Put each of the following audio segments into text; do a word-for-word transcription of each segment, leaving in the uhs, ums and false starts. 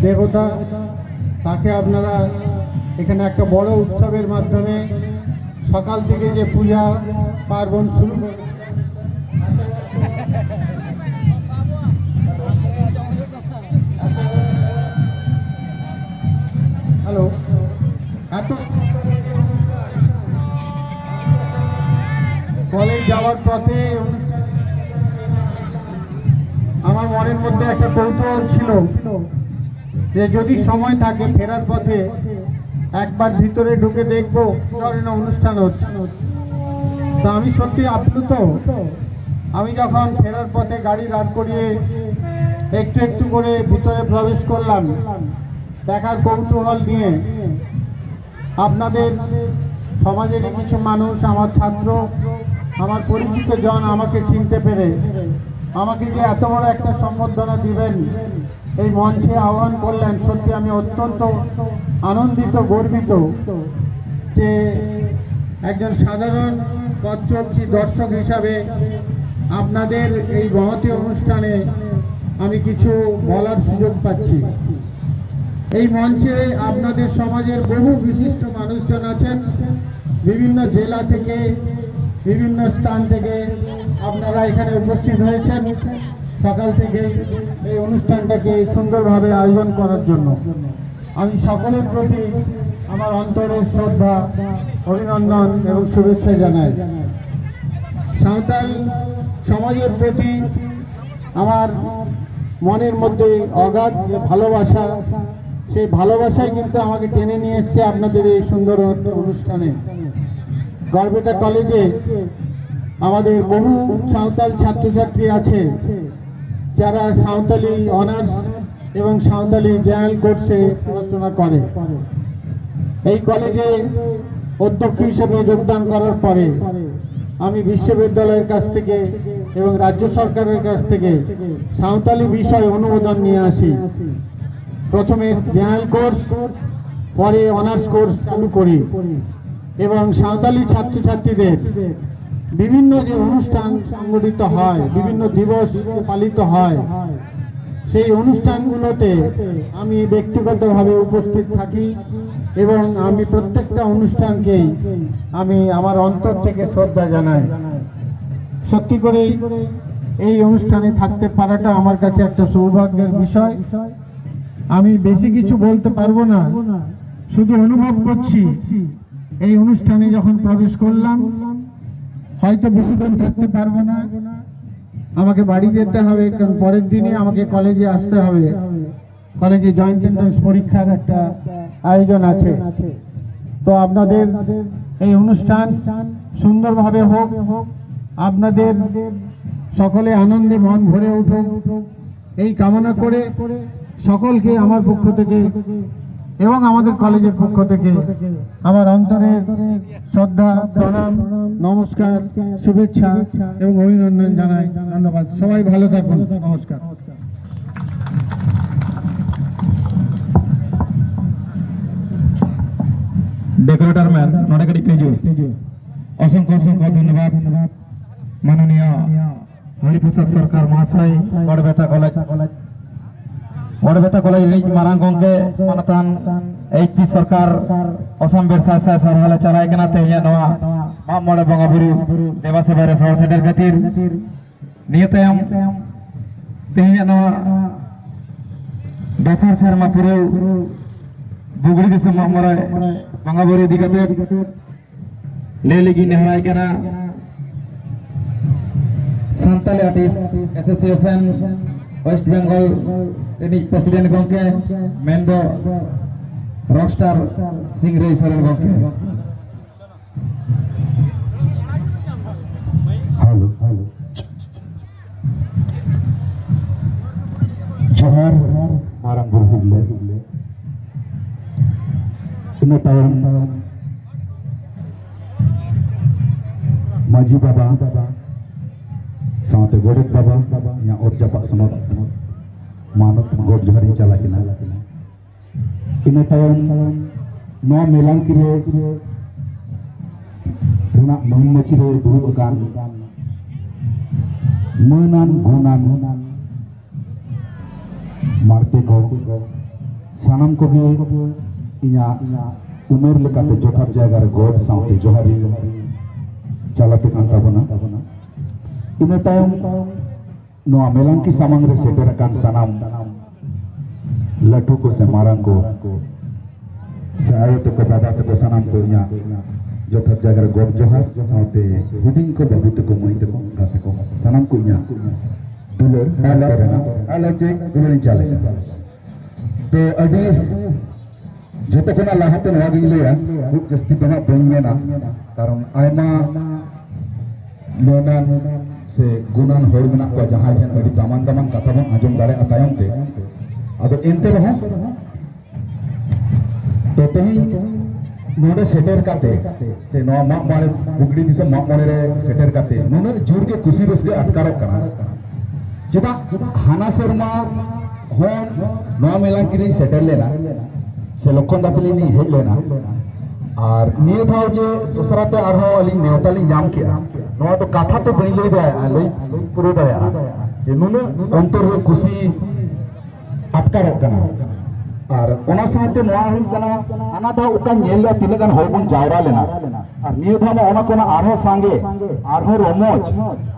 দেবতা, তাকে আপনারা এখানে একটা বড় উৎসবের মাধ্যমে সকাল থেকে যে পূজা পার্বণ শুরু করে হ্যালো, এত কলেজ যাওয়ার পথে আমার মনের মধ্যে একটা কৌতূহল ছিল যে যদি সময় থাকে ফেরার পথে একবার ভিতরে ঢুকে দেখবো কি ধরনের অনুষ্ঠান হচ্ছে। তো আমি সত্যি আপ্লুত। আমি যখন ফেরার পথে গাড়ি দাঁড় করিয়ে একটু একটু করে ভিতরে প্রবেশ করলাম, দেখার কৌতূহল নিয়ে আপনাদের সমাজেরই কিছু মানুষ, আমার ছাত্র, আমার পরিচিত জন আমাকে চিনতে পেরে আমাকে যে এত বড় একটা সম্বর্ধনা দিবেন, এই মঞ্চে আহ্বান করলেন, সত্যি আমি অত্যন্ত আনন্দিত, গর্বিত যে একজন সাধারণ পথচলতি দর্শক হিসাবে আপনাদের এই মহতী অনুষ্ঠানে আমি কিছু বলার সুযোগ পাচ্ছি। এই মঞ্চে আপনাদের সমাজের বহু বিশিষ্ট মানুষজন আছেন, বিভিন্ন জেলা থেকে, বিভিন্ন স্থান থেকে আপনারা এখানে উপস্থিত হয়েছেন সকাল থেকে এই অনুষ্ঠানটাকে সুন্দরভাবে আয়োজন করার জন্য। আমি সকলের প্রতি আমার অন্তরের শ্রদ্ধা, অভিনন্দন এবং শুভেচ্ছা জানাই। সাঁওতাল সমাজের প্রতি আমার মনের মধ্যে অগাধ যে ভালোবাসা, সেই ভালোবাসাই কিন্তু আমাকে টেনে নিয়ে এসছে আপনাদের এই সুন্দর অনুষ্ঠানে। গড়বেতা কলেজে আমাদের বহু সাঁওতাল ছাত্রছাত্রী আছে, যারা সাঁওতালি অনার্স এবং সাঁওতালি জেনারেল কোর্সে পড়াশোনা করে। এই কলেজে অধ্যক্ষ হিসেবে যোগদান করার পরে আমি বিশ্ববিদ্যালয়ের কাছ থেকে এবং রাজ্য সরকারের কাছ থেকে সাঁওতালি বিষয় অনুমোদন নিয়ে আসি। প্রথমে জেনারেল কোর্স, পরে অনার্স কোর্স চালু করি এবং সাঁওতালি ছাত্রছাত্রীদের বিভিন্ন যে অনুষ্ঠান সংগঠিত হয়, বিভিন্ন দিবস পালিত হয়, সেই অনুষ্ঠানগুলোতে আমি ব্যক্তিগতভাবে উপস্থিত থাকি এবং আমি প্রত্যেকটা অনুষ্ঠানকেই আমি আমার অন্তর থেকে শ্রদ্ধা জানাই। সত্যি করে এই অনুষ্ঠানে থাকতে পারাটা আমার কাছে একটা সৌভাগ্যের বিষয়। আমি বেশি কিছু বলতে পারবো না, শুধু অনুভব করছি এই অনুষ্ঠানে যখন প্রবেশ করলাম, হয়তো বেশিক্ষণ থাকতে পারবো না, আমাকে বাড়ি যেতে হবে, কারণ পরের দিনে আমাকে কলেজে আসতে হবে। কলেজে জয়েন্ট এন্ট্রান্স পরীক্ষার একটা আয়োজন আছে। তো আপনাদের এই অনুষ্ঠান সুন্দরভাবে হোক, আপনাদের সকলে আনন্দে মন ভরে উঠুক, এই কামনা করে সকলকে আমার পক্ষ থেকে এবং আমাদের কলেজের পক্ষ থেকে আমার অন্তরের শ্রদ্ধা, প্রণাম, নমস্কার, শুভেচ্ছা এবং অভিনন্দন জানাই। ধন্যবাদ। সবাই ভালো থাকুন। নমস্কার। ᱰᱮᱠᱳᱨᱮᱴᱚᱨ ᱢᱮᱱ ᱱᱚᱰᱮ ᱠᱟᱹᱴᱤᱡ ᱯᱮ ᱦᱤᱡᱩᱜᱼᱟ᱾ ᱚᱥᱚᱝᱠᱷᱚ ᱚᱥᱚᱝᱠᱷᱚ ᱫᱷᱚᱱᱭᱚᱵᱟᱫ ᱢᱟᱱᱚᱱᱤᱭᱚ ᱦᱚᱨᱤᱯᱨᱚᱥᱟᱫᱽ ᱥᱚᱨᱠᱟᱨ ᱢᱚᱦᱟᱥᱚᱭ, ᱜᱚᱲᱵᱮᱛᱟ ᱠᱚᱞᱮᱡᱽ, ᱜᱚᱲᱵᱮᱛᱟ ᱠᱚᱞᱮᱡᱽ ᱨᱤᱱᱤᱡ ᱢᱟᱨᱟᱝ ᱜᱚᱢᱠᱮ ᱢᱟᱱᱚᱛᱟᱱ ᱮᱭᱤᱪ ᱯᱤ ᱥᱚᱨᱠᱟᱨ ᱚᱥᱟᱢ ᱵᱮᱨ ᱥᱟᱭ ᱥᱟᱭ ᱥᱟᱨᱦᱟᱣ ᱞᱮ ᱪᱟᱞᱟᱭ ᱠᱟᱱᱟ᱾ ᱛᱮᱦᱮᱧᱟᱜ ᱱᱚᱣᱟ ᱢᱟᱜ ᱢᱚᱬᱮ ᱵᱚᱸᱜᱟ ᱵᱩᱨᱩ ᱫᱮᱵᱟ ᱥᱮᱵᱟ ᱨᱮ ᱥᱚᱦᱚᱨ ᱥᱮᱴᱮᱨ ᱠᱷᱟᱹᱛᱤᱨ᱾ ᱱᱤᱭᱟᱹ ᱛᱟᱭᱚᱢ ᱛᱮᱦᱮᱧᱟᱜ ᱱᱚᱣᱟ ᱫᱚᱥᱟᱨ ᱥᱮᱨᱢᱟ ᱯᱩᱨᱟᱹᱣ ᱵᱩᱜᱲᱤ ᱫᱤᱥᱚᱢ ᱢᱟᱜ ᱢᱚᱬᱮ ᱵᱚᱸᱜᱟ ᱵᱩᱨᱩ ᱤᱫᱤ ᱠᱟᱛᱮ ᱞᱟᱹᱭ ᱞᱟᱹᱜᱤᱫ ᱱᱮᱦᱚᱨᱟᱭ ᱠᱟᱱᱟ Santali artist association West Bengal ᱨᱤᱱᱤᱡ ᱯᱨᱮᱥᱤᱰᱮᱱᱴ ᱜᱚᱢᱠᱮ, ᱢᱮᱱᱫᱚ ᱨᱚᱠᱥᱴᱟᱨ ᱥᱤᱝᱨᱟᱹᱭ ᱥᱚᱨᱮᱱ ᱜᱚᱢᱠᱮ᱾ Hello, hello. ᱡᱚᱦᱟᱨ, ᱢᱟᱨᱟᱝ ᱵᱩᱨᱩ ᱦᱤᱡᱞᱟᱹ᱾ ᱤᱱᱟᱹ ᱛᱟᱭᱚᱢ ᱢᱟᱹᱡᱷᱤ ᱵᱟᱵᱟ ᱥᱟᱶᱛᱮ ᱜᱚᱰᱮᱛ ᱵᱟᱵᱟ, ᱤᱧᱟᱹᱜ ᱚᱛ ᱡᱟᱯᱟᱜ ᱥᱚᱱᱚᱛ ᱢᱟᱱᱚᱛ ᱜᱚᱰ ᱡᱚᱦᱟᱨᱤᱧ ᱪᱟᱞ ᱟᱹᱠᱤᱱᱟ᱾ ᱤᱱᱟᱹ ᱛᱟᱭᱚᱢ ᱱᱚᱣᱟ ᱢᱮᱞᱟᱱ ᱠᱤᱨᱟᱹ ᱨᱮᱱᱟᱜ ᱢᱟᱹᱱ ᱢᱟᱹᱪᱤ ᱨᱮ ᱫᱩᱲᱩᱵ ᱟᱠᱟᱱ ᱢᱟᱹᱱᱟᱱ ᱜᱩᱱᱟᱱ ᱢᱟᱲᱛᱮ ᱠᱚ, ᱥᱟᱱᱟᱢ ᱠᱚᱜᱮ ᱤᱧᱟᱹᱜ ᱩᱢᱮᱨ ᱞᱮᱠᱟᱛᱮ ᱡᱚᱛᱷᱟᱛ ᱡᱟᱭᱜᱟ ᱨᱮ ᱜᱚᱰ ᱥᱟᱶᱛᱮ ᱡᱚᱦᱟᱨ ᱤᱧ ᱪᱟᱞᱟᱯᱮ ᱠᱟᱱ ᱛᱟᱵᱚᱱᱟ᱾ ᱤᱱᱟᱹ ᱛᱟᱭᱚᱢ ᱱᱚᱣᱟ ᱢᱮᱞᱟᱝᱠᱤ ᱥᱟᱢᱟᱝ ᱨᱮ ᱥᱮᱴᱮᱨ ᱟᱠᱟᱱ ᱥᱟᱱᱟᱢ ᱞᱟᱹᱴᱩ ᱠᱚ ᱥᱮ ᱢᱟᱨᱟᱝ ᱠᱚ ᱥᱮ ᱟᱭᱳ ᱛᱟᱠᱚ, ᱵᱟᱵᱟ ᱛᱟᱠᱚ, ᱥᱟᱱᱟᱢ ᱠᱚ ᱤᱧᱟᱹᱜ ᱡᱚᱛᱷᱟᱛ ᱡᱟᱭᱜᱟ ᱨᱮ ᱜᱚᱰ ᱡᱚᱦᱟᱨ, ᱥᱟᱶᱛᱮ ᱦᱩᱰᱤᱧ ᱠᱚ, ᱵᱟᱹᱵᱩ ᱛᱟᱠᱚ, ᱢᱟᱹᱭ ᱛᱟᱠᱚ, ᱜᱟᱛᱮ ᱠᱚ, ᱥᱟᱱᱟᱢ ᱠᱚ ᱤᱧᱟᱹᱜ ᱫᱩᱞᱟᱹᱲ ᱟᱨ ᱯᱮᱨᱮᱱᱟᱜ ᱟᱞᱚ ᱪᱮᱫ ᱫᱩᱞᱟᱹᱲ ᱤᱧ ᱪᱟᱞᱟᱜᱼᱟ᱾ ᱛᱚ ᱟᱹᱰᱤ ᱡᱚᱛᱚ ᱠᱷᱚᱱᱟᱜ ᱞᱟᱦᱟᱛᱮ ᱱᱚᱣᱟ ᱜᱤᱧ ᱞᱟᱹᱭᱟ, ᱠᱷᱩᱵ ᱡᱟᱹᱥᱛᱤ ᱫᱚ ᱦᱟᱸᱜ ᱵᱟᱹᱧ ᱢᱮᱱᱟ, ᱠᱟᱨᱚᱱ ᱟᱭᱢᱟ ᱢᱮᱱᱟᱱ ᱥᱮ ᱜᱩᱱᱟᱱ ᱦᱚᱲ ᱢᱮᱱᱟᱜ ᱠᱚᱣᱟ, ᱡᱟᱦᱟᱸᱭ ᱴᱷᱮᱱ ᱟᱹᱰᱤ ᱫᱟᱢᱟᱱ ᱫᱟᱢᱟᱱ ᱠᱟᱛᱷᱟ ᱵᱚᱱ ᱟᱸᱡᱚᱢ ᱫᱟᱲᱮᱭᱟᱜᱼᱟ ᱛᱟᱭᱚᱢ ᱛᱮ᱾ ᱟᱫᱚ ᱮᱱᱛᱮ ᱨᱮᱦᱚᱸ, ᱛᱚ ᱛᱮᱦᱮᱧ ᱱᱚᱰᱮ ᱥᱮᱴᱮᱨ ᱠᱟᱛᱮ ᱥᱮ ᱱᱚᱣᱟ ᱢᱟᱜ ᱢᱚᱬᱮ, ᱵᱩᱜᱲᱤ ᱫᱤᱥᱚᱢ ᱢᱟᱜ ᱢᱚᱬᱮ ᱨᱮ ᱥᱮᱴᱮᱨ ᱠᱟᱛᱮ ᱱᱩᱱᱟᱹᱜ ᱡᱳᱨ ᱜᱮ ᱠᱩᱥᱤ ᱨᱟᱹᱥᱠᱟᱹ ᱟᱴᱠᱟᱨᱚᱜ ᱠᱟᱱᱟ᱾ ᱪᱮᱫᱟᱜ ᱦᱟᱱᱟ ᱥᱮᱨᱢᱟ ᱦᱚᱸ ᱱᱚᱣᱟ ᱢᱮᱞᱟ ᱜᱤᱨᱤᱧ ᱥᱮᱴᱮᱨ ᱞᱮᱱᱟ, ᱥᱮ ᱞᱚᱠᱠᱷᱚᱱ ᱫᱟ ᱛᱟᱹᱞᱤᱧ ᱞᱤᱧ ᱦᱮᱡ ᱞᱮᱱᱟ, ᱟᱨ ᱱᱤᱭᱟᱹ ᱫᱷᱟᱣ ᱡᱮ ᱫᱚᱥᱨᱟ ᱛᱮ ᱟᱨᱦᱚᱸ ᱟᱹᱞᱤᱧ ᱱᱮᱣᱛᱟ ᱞᱤᱧ ᱧᱟᱢ ᱠᱮᱜᱼᱟ, ᱱᱚᱣᱟ ᱫᱚ ᱠᱟᱛᱷᱟ ᱛᱮ ᱵᱟᱹᱧ ᱞᱟᱹᱭ ᱫᱟᱲᱮᱭᱟᱜᱼᱟ, ᱞᱟᱹᱭ ᱯᱩᱨᱟᱹᱣ ᱫᱟᱲᱮᱭᱟᱜᱼᱟ ᱡᱮ ᱱᱩᱱᱟᱹᱜ ᱚᱱᱛᱚᱨ ᱨᱮ ᱠᱩᱥᱤ ᱟᱴᱠᱟᱨᱚᱜ ᱠᱟᱱᱟ᱾ ᱟᱨ ᱚᱱᱟ ᱥᱟᱶᱛᱮ ᱱᱚᱣᱟ ᱦᱩᱭᱩᱜ ᱠᱟᱱᱟ, ᱦᱟᱱᱟ ᱫᱷᱟᱣ ᱚᱠᱟ ᱧᱮᱞ ᱞᱮᱫ ᱛᱤᱱᱟᱹᱜ ᱜᱟᱱ ᱦᱚᱲ ᱵᱚᱱ ᱡᱟᱣᱨᱟ ᱞᱮᱱᱟ, ᱟᱨ ᱱᱤᱭᱟᱹ ᱫᱷᱟᱣ ᱢᱟ ᱚᱱᱟ ᱠᱷᱚᱱᱟᱜ ᱟᱨᱦᱚᱸ ᱥᱟᱸᱜᱮ, ᱟᱨᱦᱚᱸ ᱨᱚᱢᱚᱡᱽ,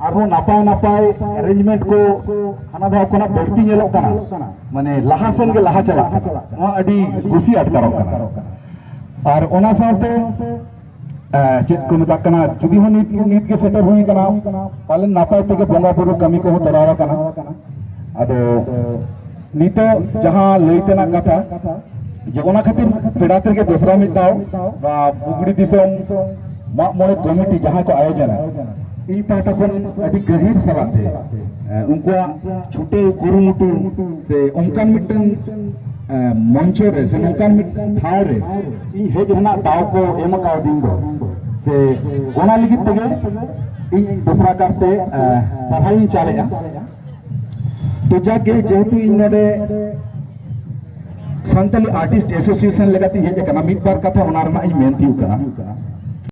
ᱟᱨᱦᱚᱸ ᱱᱟᱯᱟᱭ ᱱᱟᱯᱟᱭ ᱮᱨᱮᱧᱡᱽᱢᱮᱱᱴ ᱠᱚ ᱦᱟᱱᱟ ᱫᱷᱟᱣ ᱠᱷᱚᱱᱟᱜ ᱵᱟᱹᱲᱛᱤ ᱧᱮᱞᱚᱜ ᱠᱟᱱᱟ᱾ ᱢᱟᱱᱮ ᱞᱟᱦᱟ ᱥᱮᱱ ᱜᱮ ᱞᱟᱦᱟ ᱪᱟᱞᱟᱜ ᱠᱟᱱᱟ, ᱱᱚᱣᱟ ᱟᱹᱰᱤ ᱠᱩᱥᱤ ᱟᱴᱠᱟᱨᱚᱜ ᱠᱟᱱᱟ᱾ ᱟᱨ ᱚᱱᱟ ᱥᱟᱶᱛᱮ ᱮ, ᱪᱮᱫ ᱠᱚ ᱢᱮᱛᱟᱜ ᱠᱟᱱᱟ, ᱡᱩᱫᱤ ᱦᱚᱸ ᱱᱤᱛ, ᱱᱤᱛ ᱜᱮ ᱥᱮᱴᱮᱨ ᱦᱩᱭ ᱠᱟᱱᱟ, ᱯᱟᱞᱮᱱ ᱱᱟᱯᱟᱭ ᱛᱮᱜᱮ ᱵᱚᱸᱜᱟ ᱵᱩᱨᱩ ᱠᱟᱹᱢᱤ ᱠᱚᱦᱚᱸ ᱛᱚᱨᱟᱣ ᱟᱠᱟᱱᱟ᱾ ᱟᱫᱚ ᱱᱤᱛᱚᱜ ᱡᱟᱦᱟᱸ ᱞᱟᱹᱭ ᱛᱮᱱᱟᱜ ᱠᱟᱛᱷᱟ, ᱡᱮ ᱚᱱᱟ ᱠᱷᱟᱹᱛᱤᱨ ᱯᱮᱲᱟ ᱛᱮᱜᱮ ᱫᱚᱥᱨᱟ ᱢᱤᱫ ᱫᱷᱟᱣ ᱱᱚᱣᱟ ᱵᱩᱜᱲᱤ ᱫᱤᱥᱚᱢ ᱢᱟᱜ ᱢᱚᱬᱮ ᱠᱚᱢᱤᱴᱤ ᱡᱟᱦᱟᱸ ᱠᱚ ᱟᱭᱳᱡᱚᱱᱟ, ᱤᱧ ᱯᱟᱦᱴᱟ ᱠᱷᱚᱱ ᱟᱹᱰᱤ ᱜᱟᱹᱦᱤᱨ ᱥᱟᱞᱟᱜ ᱛᱮ, ᱮ, ᱩᱱᱠᱩᱣᱟᱜ ᱪᱷᱩᱴᱟᱹᱣ ᱠᱩᱨᱩᱢᱩᱴᱩ ᱥᱮ ᱚᱱᱠᱟᱱ ᱢᱤᱫᱴᱟᱝ, ᱮ, ᱢᱚᱧᱪᱚ ᱨᱮ ᱥᱮ ᱱᱚᱝᱠᱟᱱ ᱢᱤᱫᱴᱟᱝ ᱴᱷᱟᱶ ᱨᱮ ᱤᱧ ᱦᱮᱡ ᱨᱮᱱᱟᱜ ᱫᱟᱣ ᱠᱚ ᱮᱢ ᱟᱠᱟᱣᱫᱤᱧ ᱫᱚ, ᱥᱮ ᱚᱱᱟ ᱞᱟᱹᱜᱤᱫ ᱛᱮᱜᱮ ᱤᱧ ᱫᱚᱥᱨᱟ ᱠᱟᱨᱛᱮ, ᱮ, ᱥᱟᱨᱦᱟᱣ ᱤᱧ ᱪᱟᱞᱮᱜᱼᱟ᱾ ᱛᱚ ᱡᱟᱠ ᱜᱮ, ᱡᱮᱦᱮᱛᱩ ᱤᱧ ᱱᱚᱰᱮ ᱥᱟᱱᱛᱟᱞᱤ ᱟᱨᱴᱤᱥᱴ ᱮᱥᱳᱥᱤᱭᱮᱥᱚᱱ ᱞᱮᱠᱟᱛᱤᱧ ᱦᱮᱡ ᱟᱠᱟᱱᱟ, ᱢᱤᱫ ᱵᱟᱨ ᱠᱟᱛᱷᱟ ᱚᱱᱟ ᱨᱮᱱᱟᱜ ᱤᱧ ᱢᱮᱱ ᱛᱤᱭᱳᱜ ᱠᱟᱜᱼᱟ᱾